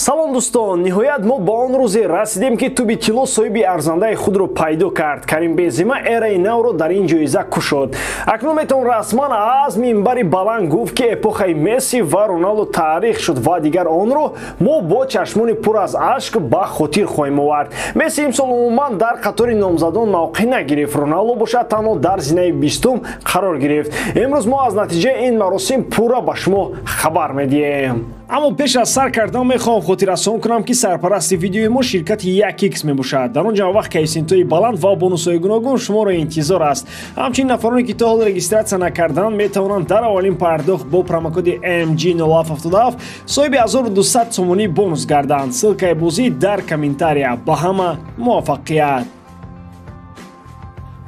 Салом дӯстон, ниҳоят мо ба он рӯзе расидем, ки тӯби тилло соҳиби арзандаи худро пайдо кард. Карим Бензима эраи навро дар ин ҷоиза кушод. Акнун метавон расман аз минбари баланд гуфт, ки эпохаи Месси ва Роналдо таърих шуд ва дигар онро мо бо чашмони пур аз ашк ба хотир хоҳем овард. Месси имсол умуман дар қатори номзадон мавқеъ нагирифт, Роналдо бошад танҳо дар зинаи 20-ум қарор гирифт. Имрӯз мо аз натиҷаи ин маросим пурра ба шумо хабар медиҳем. Аммо пеш аз сар кардан мехоҳам хотиррасон кунам, ки сарпарасти видеои мо ширкати 1x мебошад. Дар он ҷо вақт коэффисиентҳои баланд ва бонусҳои гуногун шуморо интизор аст. Ҳамчунин нафароне, ки то ҳол регистратсия накардаанд, метавонанд дар аввалин пардохт бо промокоди MG0777 соҳиби 1200 сомонӣ бонус гарданд. Ссылкаи бозӣ дар комментария. Ба ҳама муваффақият!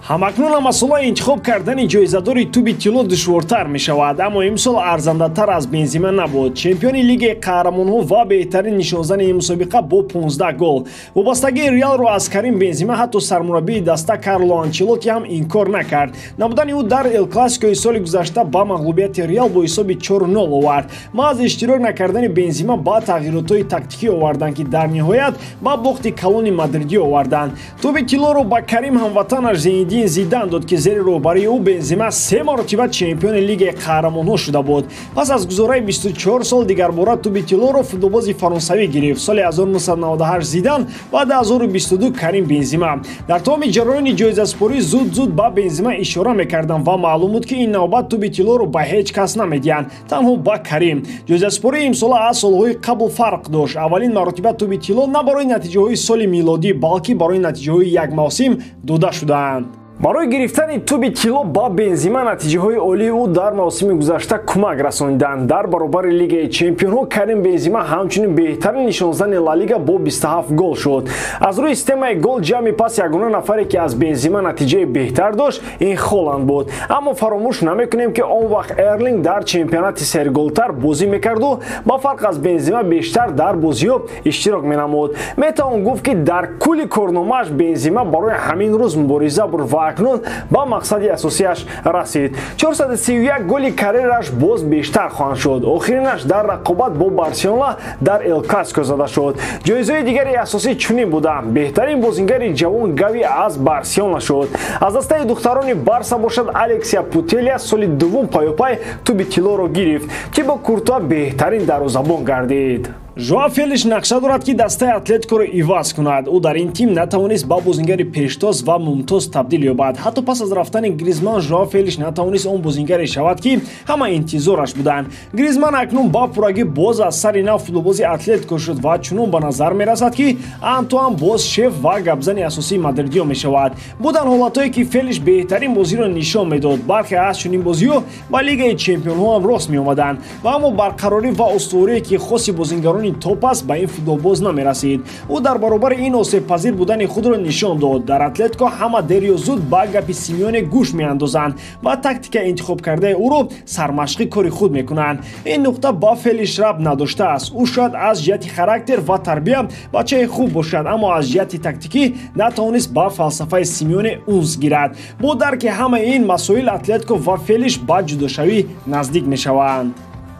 Ҳамакнун масъалаи интихоб кардани ҷоизадори тӯби тилло душвортар мешавад, аммо имсол арзандатар аз Бензима набуд. Чемпиони Лигаи қаҳрамонҳо ва беҳтарин нишонзани ин мусобиқа бо 15 гол. Вобастагии Реалро аз Карим Бензима ҳатто сармураббии даста Карло Анчелотти ҳам инкор накард. Набудани ӯ дар Эл Классикои соли гузашта ба мағлубияти Реал бо ҳисоби 4-0 овард. Маҳз иштирок накардани Бензима ба тағйиротҳои тактикӣ оварданд, ки дар ниҳоят ба бохти калони мадридӣ оварданд. Тӯби тиллоро ба Карим ҳамватанаш Зинедин Зидан дод, ки зери роҳбарии ӯ Бензима се маротиба чемпиони Лигаи қаҳрамонҳо шуда буд. Пас аз гузораи 24 сол дигарбора тӯби тиллоро футболбози фаронсавӣ гирифт. Соли 1998 Зидан ва 2022 Карим Бензима. Дар тамоми ҷараёни ҷоизасупорӣ зуд-зуд ба Бензима ишора мекарданд ва маълум буд, ки ин навбат тӯби тиллоро ба ҳеҷ кас намедиҳанд, танҳо ба Карим. Ҷоизасупории имсола аз солҳои қабл фарқ дошт. Аввалин маротиба тӯби тилло на барои натиҷаҳои соли милодӣ, балки барои натиҷаҳои як мавсим дода шудаанд. Барои гирифтани тӯби тилло ба Бензима натиҷаҳои олии ӯ дар мавсими гузашта кӯмак расониданд. Дар баробари Лигаи чемпионҳо Карим Бензима ҳамчунин беҳтарин нишонзани Ла Лига бо 27 гол шуд. Аз рӯи системаи гол ҷамъи пас ягона нафаре, ки аз Бензима натиҷаи беҳтар дошт, ин Холанд буд. Аммо фаромӯш намекунем, ки он вақт Эрлинг дар чемпионати серголтар бозӣ мекарду ба фарқ аз Бензима бештар дар бозиҳо иштирок менамуд. Метавон гуфт, ки дар кулли корномааш Бензима барои ҳамин рӯз мубориза бурд ва акнун ба мақсади асосиаш расид. 431 голи карьераш боз бештар хоҳанд шуд. Охиринаш дар рақобат бо Барселона дар Эл Классико зада шуд. Ҷоизаҳои дигари асосӣ чунин буданд. Беҳтарин бозингари ҷавон Гави аз Барселона шуд. Аз дастаи духтарони Барса бошад Алексия Путелия соли дуввум паёпай тӯби тиллоро гирифт. Тибо Куртуа беҳтарин дарвозабон гардид. Жоа Фелиш нақша дорад, ки дастаи Атлетикоро иваз кунад. Ӯ дар ин тим натавонист ба бозингари пештоз ва мумтоз табдил ёбад. Ҳатто пас аз рафтани Гризман Жоа Фелиш натавонист он бозингаре шавад, ки ҳама интизораш буданд. Гризман акнун ба пуррагӣ боз аз сари нав футболбози Атлетико шуд ва чунон ба назар мерасад, ки Антуан боз шеф ва гапзани асосии мадридиё мешавад. Буданд ҳолатҳое, ки Фелиш беҳтарин бозиро нишон медод. Бархе аз чунин бозиҳо ба Лигаи чемпионҳо ҳам рост меомаданд. Ва аммо барқарорӣ ва устуворие, ки хоси бозингарони топ аст, ба ин футболбоз намерасид. Ӯ дар баробари ин осебпазир будани худро нишон дод. Дар Атлетико ҳама дер ё зуд ба гапи Симеоне гӯш меандозанд ва тактикаи интихобкардаи ӯро сармашқи кори худ мекунанд. Ин нуқта ба Фелиш рабт надоштааст. Ӯ шояд аз ҷиҳати характер ва тарбия бачаи хуб бошад, аммо аз ҷиҳати тактикӣ натавонист ба фалсафаи Симеоне унс гирад. Бо дарки ҳамаи ин масоил Атлетико ва Фелиш ба ҷудошавӣ наздик мешаванд.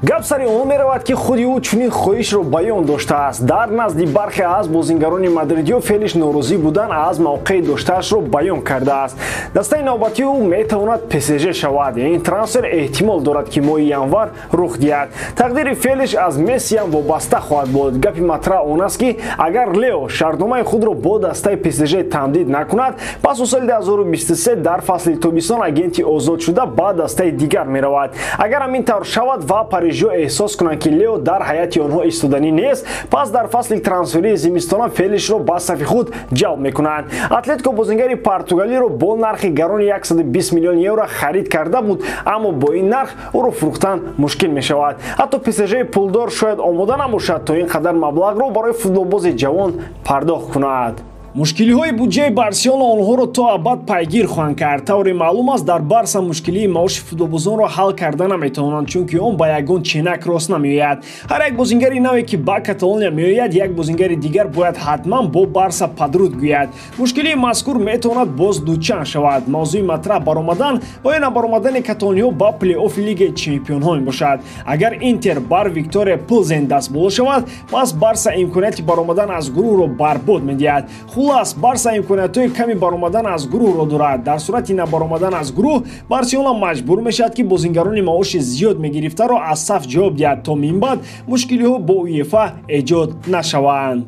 Гап сари он меравад, ки худи ӯ чунин хоҳишро баён доштааст. Дар назди бархе аз бозингарони мадридиё Фелиш норозӣ будан аз мавқеи доштаашро баён кардааст. Дастаи навбатии ӯ метавонад ПСЖ шавад. Ин трансфер эҳтимол дорад, ки моҳи январ рух диҳад. Тақдири Фелиш аз Мессиам вобаста хоҳад буд. Гапи матраҳ он аст, ки агар Лео шартномаи худро бо дастаи ПСЖ тамдид накунад, пас ӯ соли 2023 дар фасли тобистон агенти озод шуда ба дастаи дигар меравад. Агар ҳамин тавр шавад ва Париж эҳсос кунанд, ки Лео дар ҳайати онҳо истоданӣ нест, пас дар фасли трансферии зимистона Фелишро ба сафи худ ҷалб мекунанд. Атлетико бозингари португалиро бо нархи гарони 120 миллион евро харид карда буд, аммо бо ин нарх ӯро фурӯхтан мушкил мешавад. Ҳатто ПСЖ пулдор шояд омода набошад, то ин қадар маблағро барои футболбози ҷавон пардохт кунад. Мушкилиҳои буҷаи Барселона онҳоро то абад пайгир хоҳанд кард. Тавре маълум аст, дар Барса мушкилии маоши футболбозонро ҳал карда наметавонанд, чунки он ба ягон ченак рост намеояд. Ҳар як бозингари наве, ки ба Каталония меояд, як бозингари дигар бояд ҳатман бо Барса падруд гӯяд. Мушкилии мазкур метавонад боз дучанд шавад. Мавзӯи матраҳ баромадан ва ё набаромадани каталониҳо ба плей-оффи Лигаи чемпионҳо мебошад. Агар Интер бар Виктория Плзен дастболо шавад, пас Барса имконияти баромадан аз гурӯҳро барбод медиҳад. Хулас, Барса имкониятҳои ками баромадан аз гурӯҳро дорад. Дар сурати набаромадан аз гурӯҳ, Барселона маҷбур мешавад, ки бозингарони маоши зиёд мегирифтаро аз саф ҷавоб диҳад, то минбаъд мушкилиҳо бо УЕФА эҷод нашаванд.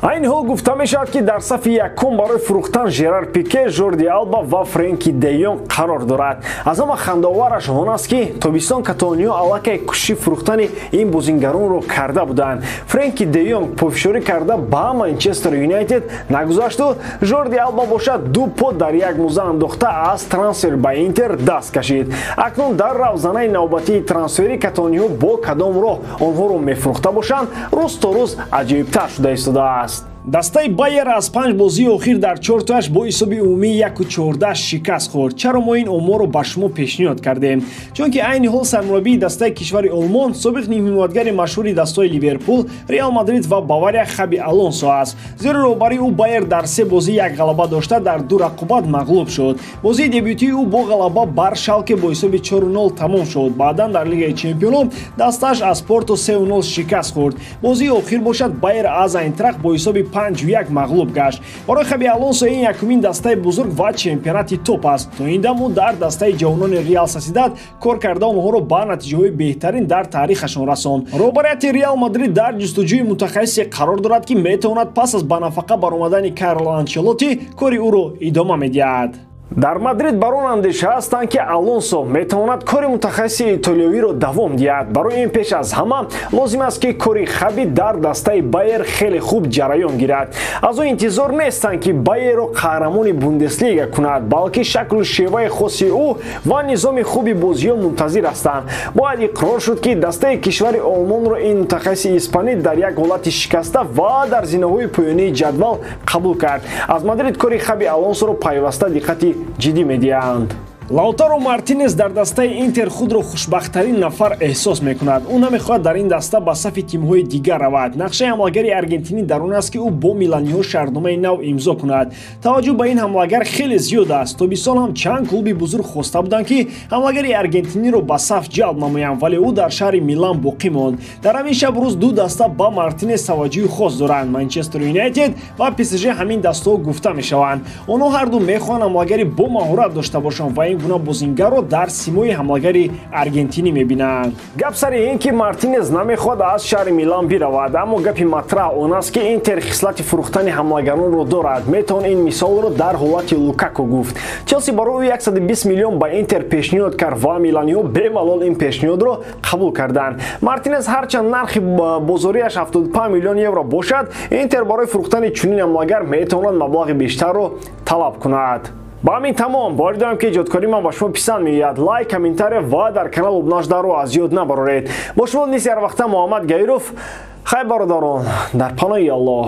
Айни ҳол гуфта мешавад, ки дар сафи якум барои фурӯхтан Жерар Пике, Жорди Алба ва Френки де Йонг қарор дорад. Аз ҳама хандаовараш он аст, ки тобистон каталониҳо аллакай кӯшиши фурӯхтани ин бозингаронро карда буданд. Френки де Йонг пофишорӣ карда ба Манчестер Юнайтед нагузашту Жорди Алба бошад ду по дар як муза андохта аз трансфер ба Интер даст кашид. Акнун дар равзанаи навбатии трансфери каталониҳо бо кадом роҳ онҳоро мефурӯхта бошанд, рӯз то рӯз аҷоибтар шуда истодааст. Дастаи Байер аз 5 бозии охир дар 4тояш бо ҳисоби умумии 1-14 шикаст хӯрд. Чаро мо ин оморро ба шумо пешниҳод кардем? Чунки айни ҳол сармураббии дастаи кишвари Олмон, собиқ нимҳимоятгари машҳури дастаҳои Ливерпул, Реал Мадрид ва Бавария Хаби Алонсо аст. Зеро роҳбарии ӯ Байер дар 3 бозӣ як ғалаба дошта, дар 2 рақобат мағлуб шуд. Бозии дебютии ӯ бо ғалаба бар Шалке бо ҳисоби 4-0 тамом шуд. Баъдан дар Лигаи чемпионон дастааш аз Порто 3-0 шикаст хӯрд. Бозии охир бошад Байер аз Айнтрахт бо ҳисоби 5-1 мағлуб гашт. Барои Хаби Алонсо ин якумин дастаи бузург ва чемпионати топ аст. То ин дам ӯ дар дастаи ҷавонони Реал Сосьедад кор карда онҳоро ба натиҷаҳои беҳтарин дар таърихашон расонд. Роҳбарияти Реал Мадрид дар ҷустуҷӯи мутахассисе қарор дорад, ки метавонад пас аз ба нафақа баромадани Карло Анчелотти кори ӯро идома медиҳад. Дар Мадрид бар он андеша ҳастанд, ки Алонсо метавонад кори мутахассиси итолиёвиро давом диҳад. Барои ин пеш аз ҳама лозим аст, ки кори Хаби дар дастаи Байер хеле хуб ҷараён гирад. Аз ӯ интизор нестанд, ки Байерро қаҳрамони Бундеслига кунад, балки шаклу шеваи хоси ӯ ва низоми хуби бозиҳо мунтазир ҳастанд. Бояд иқрор шуд, ки дастаи кишвари Олмонро ин мутахассиси испанӣ дар як ҳолати шикаста ва дар зинаҳои поёнии ҷадвал қабул кард. Аз Мадрид кори Хаби Алонсоро пайваста диққати ҷиддӣ медиҳанд. Лаутаро Мартинес дар дастаи Интер худро хушбахттарин нафар эҳсос мекунад. Ӯ намехоҳад дар ин даста ба сафи тимҳои дигар равад. Нақшаи ҳамлагари аргентинӣ дар он аст, ки ӯ бо миланиҳо шартномаи нав имзо кунад. Таваҷҷӯҳ ба ин ҳамлагар хеле зиёд аст. Тобистон ҳам чанд клуби бузург хоста буданд, ки ҳамлагари аргентиниро ба саф ҷалб намоянд, вале ӯ дар шаҳри Милан боқӣ монд. Дар ҳамин шаб рӯз ду даста ба Мартинес таваҷҷӯҳи хос доранд. Манчестер Юнайтед ва ПСЖ ҳамин дастаҳо гуфта мешаванд. Онҳо ҳарду мехоҳанд ҳамлагари бо маҳорат дошта бошанд ва ин гуна бозингарро дар симои ҳамлагари аргентинӣ мебинанд. Гап сари ин ки Мартинес намехоҳад аз шаҳри Милан биравад, аммо гапи матраҳ он аст, ки Интер хислати фурӯхтани ҳамлагаронро дорад. Метавон ин мисолро дар ҳолати Лукако гуфт. Челси барои ӯ 120 миллион ба Интер пешниҳод кард ва миланиҳо бемалол ин пешниҳодро қабул карданд. Мартинес ҳарчанд нархи бозориаш 75 миллион евро бошад, Интер барои фурӯхтани чунин ҳамлагар метавонад маблағи бештарро талаб кунад. Ба ҳамин тамом. Боварӣ дорам, ки эҷодкории ман ба шумо писанд меояд. Лайк, комментария ва дар канал обуна шуданро аз ёд набароред. Бо шумо низ ҳар вақта Муҳаммад Гаиров. Хайр, бародарон, дар паноҳи Аллоҳ.